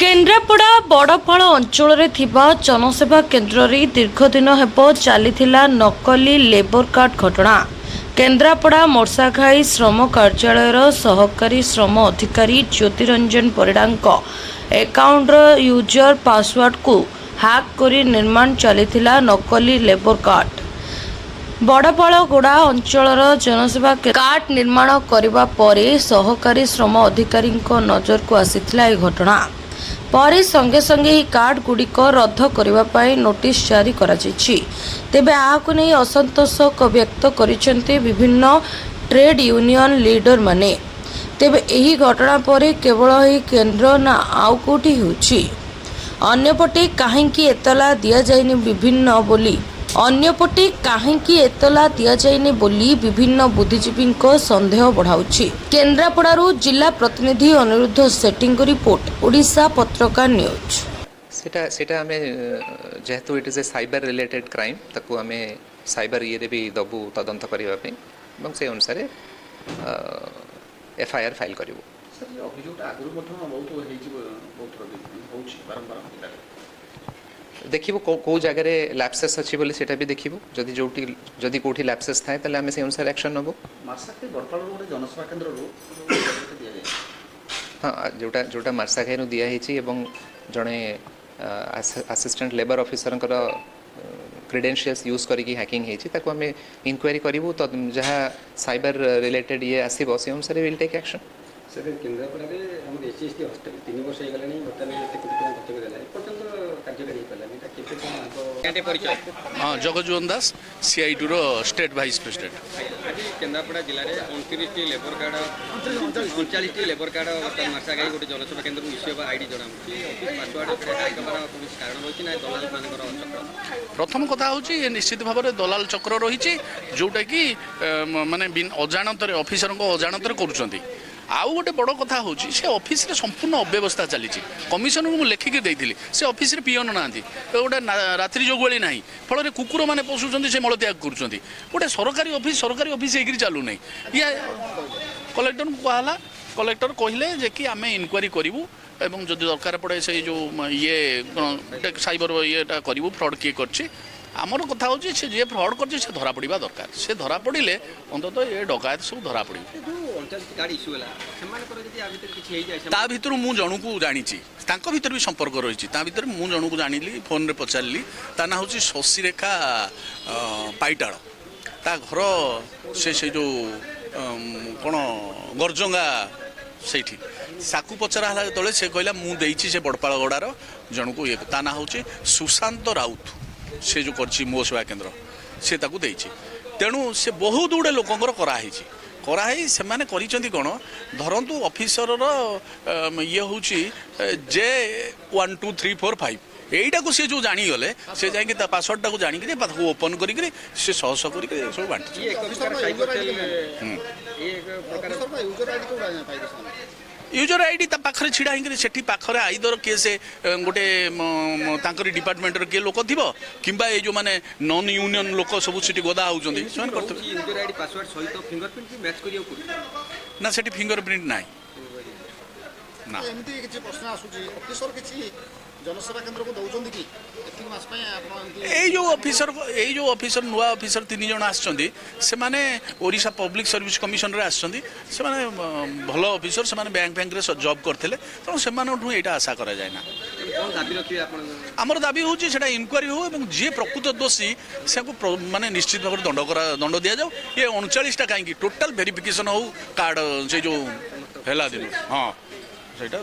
କେନ୍ଦ୍ରାପଡ଼ା ବଡ଼ପାଳ ଅଞ୍ଚଳରେ ଥିବା ଜନସେବା କେନ୍ଦ୍ରରେ ଦୀର୍ଘଦିନ ହେବ ଚାଲିଥିଲା ନକଲି ଲେବର କାର୍ଡ ଘଟଣା। କେନ୍ଦ୍ରାପଡ଼ା ମର୍ଷାଘାଇ ଶ୍ରମ କାର୍ଯ୍ୟାଳୟର ସହକାରୀ ଶ୍ରମ ଅଧିକାରୀ ଜ୍ୟୋତିରଞ୍ଜନ ପରିଡ଼ାଙ୍କ ଆକାଉଣ୍ଟର ୟୁଜର ପାସୱାର୍ଡକୁ ହ୍ୟାକ୍ କରି ନିର୍ମାଣ ଚାଲିଥିଲା ନକଲି ଲେବର କାର୍ଡ। ବଡ଼ପାଳଗୋଡ଼ା ଅଞ୍ଚଳର ଜନସେବା କାର୍ଡ ନିର୍ମାଣ କରିବା ପରେ ସହକାରୀ ଶ୍ରମ ଅଧିକାରୀଙ୍କ ନଜରକୁ ଆସିଥିଲା ଏହି ଘଟଣା। ପରେ ସଙ୍ଗେ ସଙ୍ଗେ ଏହି କାର୍ଡ ଗୁଡ଼ିକ ରଦ୍ଦ କରିବା ପାଇଁ ନୋଟିସ୍ ଜାରି କରାଯାଇଛି। ତେବେ ଏହାକୁ ନେଇ ଅସନ୍ତୋଷ ବ୍ୟକ୍ତ କରିଛନ୍ତି ବିଭିନ୍ନ ଟ୍ରେଡ୍ ୟୁନିୟନ ଲିଡରମାନେ। ତେବେ ଏହି ଘଟଣା ପରେ କେବଳ ଏହି କେନ୍ଦ୍ର ନା ଆଉ କେଉଁଠି ହେଉଛି? ଅନ୍ୟପଟେ କାହିଁକି ଏତଲା ଦିଆଯାଇନି ବିଭିନ୍ନ ବୋଲି ଅନ୍ୟପଟେ କାହିଁକି ଏତଲା ଦିଆଯାଇନି ବୋଲି ବିଭିନ୍ନ ବୁଦ୍ଧିଜୀବୀଙ୍କ ସନ୍ଦେହ ବଢ଼ାଉଛି। କେନ୍ଦ୍ରାପଡ଼ାରୁ ଜିଲ୍ଲା ପ୍ରତିନିଧି ଅନିରୁଦ୍ଧ ସେଠୀଙ୍କ ରିପୋର୍ଟ, ଓଡ଼ିଶା ପତ୍ରକାର ନ୍ୟୁଜ୍। ସେଇଟା ଆମେ ଯେହେତୁ it is a cyber related crime, ତାକୁ ଆମେ ସାଇବର ଇଏରେ ବି ଦେବୁ ତଦନ୍ତ କରିବା ପାଇଁ ଏବଂ ସେଇ ଅନୁସାରେ ଏଫଆଇଆର୍ ଫାଇଲ୍ କରିବୁ। ସାର୍, ଏ ଅଭିଯୋଗଟା ଆଗରୁ ମଧ୍ୟ ବହୁତ ହେଇଛି, ବହୁତ ଥର ବି ହେଉଛି ବାରମ୍ବାର ଜିଲ୍ଲାରେ। ଦେଖିବୁ କେଉଁ କେଉଁ ଜାଗାରେ ଲାପ୍ସେସ୍ ଅଛି ବୋଲି, ସେଇଟା ବି ଦେଖିବୁ। ଯଦି ଯେଉଁଠି ଯଦି କେଉଁଠି ଲାପ୍ସେସ୍ ଥାଏ, ତାହେଲେ ଆମେ ସେଇ ଅନୁସାରେ ଆକ୍ସନ୍ ନେବୁ। ମାର୍ଶାଘାଇ ବଡ଼ପାଳରୁ ଗୋଟେ ଜନସେବା କେନ୍ଦ୍ରରୁ ଗୋଟେ ଦିଆଯାଇଛି। ହଁ, ଯେଉଁଟା ମାର୍ଶାଘାଇରୁ ଦିଆହେଇଛି ଏବଂ ଜଣେ ଆସିଷ୍ଟାଣ୍ଟ ଲେବର ଅଫିସରଙ୍କର କ୍ରିଡେନ୍ସିଆଲ୍ସ ୟୁଜ୍ କରିକି ହ୍ୟାକିଂ ହେଇଛି, ତାକୁ ଆମେ ଇନକ୍ୱାରି କରିବୁ। ତ ଯାହା ସାଇବର ରିଲେଟେଡ୍ ଇଏ ଆସିବ, ସେ ଅନୁସାରେ will take action. Sir, କେନ୍ଦ୍ରାପଡ଼ାରେ ଆମର S C S T hostel 3 ବର୍ଷ ହେଇଗଲାଣି। ବର୍ତ୍ତମାନ ଏତେ କୋଟି ଟଙ୍କା ଖର୍ଚ୍ଚ କରିଦେଲା, ଏପର୍ଯ୍ୟନ୍ତ କାର୍ଯ୍ୟକାରୀ ହେଇପାରିଲାନି। ଏଇଟା କେବେ କ'ଣ ହେବ? ହଁ, ଜଗଜୀବନ ଦାସ, ସିଆଇଟିର ଷ୍ଟେଟ୍ ଭାଇସ୍ ପ୍ରେସିଡେଣ୍ଟ। ଆଜି କେନ୍ଦ୍ରାପଡ଼ା ଜିଲ୍ଲାରେ 29ଟି ଲେବର କାର୍ଡ଼, 39ଟି ଲେବର କାର୍ଡ଼ ବର୍ତ୍ତମାନ ମାର୍ଶାଘାଇ ଗୋଟେ ଜନସେବା କେନ୍ଦ୍ରରୁ ଇସ୍ୟୁ ହେବା ଆଇଡି ଜଣାପଡ଼ୁଛି। ଅଫିସ୍ ପାସୱାର୍ଡ଼ ହ୍ୟାକ୍ ହେବାର କୌଣସି କାରଣ ରହିଛି ନା ଦଲାଲମାନଙ୍କର ଚକ୍ର? ପ୍ରଥମ କଥା ହେଉଛି, ଏ ନିଶ୍ଚିତ ଭାବରେ ଦଲାଲ ଚକ୍ର ରହିଛି, ଯେଉଁଟାକି ମାନେ ଅଜାଣତରେ, ଅଫିସରଙ୍କ ଅଜାଣତରେ କରୁଛନ୍ତି। ଆଉ ଗୋଟେ ବଡ଼ କଥା ହେଉଛି, ସେ ଅଫିସରେ ସମ୍ପୂର୍ଣ୍ଣ ଅବ୍ୟବସ୍ଥା ଚାଲିଛି। କମିଶନଙ୍କୁ ମୁଁ ଲେଖିକି ଦେଇଥିଲି, ସେ ଅଫିସରେ ପିଅନ ନାହାନ୍ତି, ଗୋଟେ ରାତ୍ରି ଜଗୁଆଳି ନାହିଁ। ଫଳରେ କୁକୁରମାନେ ପଶୁଛନ୍ତି, ସେ ମଳତ୍ୟାଗ କରୁଛନ୍ତି। ଗୋଟେ ସରକାରୀ ଅଫିସ ସରକାରୀ ଅଫିସ ହେଇକିରି ଚାଲୁନାହିଁ। ଇଏ କଲେକ୍ଟରଙ୍କୁ କୁହାହେଲା। କଲେକ୍ଟର କହିଲେ ଯେ କି ଆମେ ଇନକ୍ୱାରି କରିବୁ ଏବଂ ଯଦି ଦରକାର ପଡ଼େ ସେଇ ଯେଉଁ ଇଏ କ'ଣ ସାଇବର ଇଏଟା କରିବୁ, ଫ୍ରଡ୍ କିଏ କରିଛି। ଆମର କଥା ହେଉଛି, ସେ ଯିଏ ଫ୍ରଡ୍ କରିଛି ସେ ଧରା ପଡ଼ିବା ଦରକାର। ସେ ଧରା ପଡ଼ିଲେ ଅନ୍ତତଃ ଏ ଡକାୟତ ସବୁ ଧରା ପଡ଼ିବେ। ଏ ଯେଉଁ 39ଟି କାର୍ଡ଼ ଇସ୍ୟୁ ହେଲା, ସେମାନଙ୍କର ଯଦି ଆ ଭିତରେ କିଛି ହେଇଯାଏ? ତା ଭିତରୁ ମୁଁ ଜଣକୁ ଜାଣିଛି, ତାଙ୍କ ଭିତରେ ବି ସମ୍ପର୍କ ରହିଛି। ତା ଭିତରେ ମୁଁ ଜଣକୁ ଜାଣିଲି, ଫୋନରେ ପଚାରିଲି। ତା ନାଁ ହେଉଛି ଶଶିରେଖା ପାଇଟାଳ। ତା ଘର ସେ ଯେଉଁ କ'ଣ ଗର୍ଜଙ୍ଗା ସେଇଠି। ତାକୁ ପଚରା ହେଲା ଯେତେବେଳେ, ସେ କହିଲା ମୁଁ ଦେଇଛି ସେ ବଡ଼ପାଳଗଡ଼ାର ଜଣକୁ ଇଏ। ତା ନାଁ ହେଉଛି ସୁଶାନ୍ତ ରାଉତ। ସେ ଯେଉଁ କରିଛି ମୋ ସେବା କେନ୍ଦ୍ର, ସେ ତାକୁ ଦେଇଛି। ତେଣୁ ସେ ବହୁତ ଗୁଡ଼ିଏ ଲୋକଙ୍କର କରାହେଇଛି। କରାହେଇ ସେମାନେ କରିଛନ୍ତି କ'ଣ, ଧରନ୍ତୁ ଅଫିସରର ଇଏ ହେଉଛି J12345, ଏଇଟାକୁ ସେ ଯେଉଁ ଜାଣିଗଲେ, ସେ ଯାଇକି ତା ପାସୱାର୍ଡ଼ଟାକୁ ଜାଣିକିରି ତାକୁ ଓପନ୍ କରିକିରି ସେ ଶହ ଶହ କରିକି ସବୁ ବାଣ୍ଟିଛନ୍ତି। ଇଏ ଏକ ପ୍ରକାର ସାଇବର ସେଲ୍, ଇଏ ଏକ ପ୍ରକାର ଅଫିସରଙ୍କ ୟୁଜର ଆଇଡି କୋଉଟା ଆଜ୍ଞା ପାଇଲେ ସେମାନେ? ୟୁଜର ଆଇଡି ତା ପାଖରେ ଛିଡ଼ା ହେଇକିରି, ସେଠି ପାଖରେ ଆଇଦର କିଏ ସେ ଗୋଟେ ତାଙ୍କରି ଡିପାର୍ଟମେଣ୍ଟର କିଏ ଲୋକ ଥିବ କିମ୍ବା ଏଇ ଯେଉଁମାନେ ନନ୍ ୟୁନିୟନ ଲୋକ ସବୁ ସେଠି ଗଦା ହେଉଛନ୍ତି, ସେମାନେ କରିଥିବେ। ୟୁଜର ଆଇଡି ପାସୱାର୍ଡ଼ ସହିତ ଫିଙ୍ଗର ପ୍ରିଣ୍ଟ ବି ମ୍ୟାଚ୍ କରିବାକୁ ପଡୁଛି? ନା, ସେଠି ଫିଙ୍ଗର ପ୍ରିଣ୍ଟ ନାହିଁ ନା। ଏମିତି କିଛି ପ୍ରଶ୍ନ ଆସୁଛି, ଅଫିସର କିଛି ଜନସେବା କେନ୍ଦ୍ରକୁ ଦଉଛନ୍ତି କି ଏତିକି ମାସ ପାଇଁ ଆପଣ ଏମିତି? ଏଇ ଯେଉଁ ଅଫିସର, ନୂଆ ଅଫିସର ତିନି ଜଣ ଆସିଛନ୍ତି, ସେମାନେ ଓଡ଼ିଶା ପବ୍ଲିକ ସର୍ଭିସ କମିଶନରେ ଆସିଛନ୍ତି। ସେମାନେ ଭଲ ଅଫିସର, ସେମାନେ ବ୍ୟାଙ୍କରେ ଜବ୍ କରିଥିଲେ। ତେଣୁ ସେମାନଙ୍କଠୁ ଏଇଟା ଆଶା କରାଯାଏ ନା। ତେଣୁ କ'ଣ ଦାବି ରଖିବେ ଆପଣ? ଆମର ଦାବି ହେଉଛି, ସେଇଟା ଇନକ୍ୱାରି ହେଉ ଏବଂ ଯିଏ ପ୍ରକୃତ ଦୋଷୀ ତାକୁ ମାନେ ନିଶ୍ଚିତ ଭାବରେ ଦଣ୍ଡ ଦିଆଯାଉ। ଏ 39ଟା କାହିଁକି, ଟୋଟାଲ ଭେରିଫିକେସନ୍ ହେଉ କାର୍ଡ଼ ସେ ଯେଉଁ ହେଲା ଦିନ। ହଁ, ସେଇଟା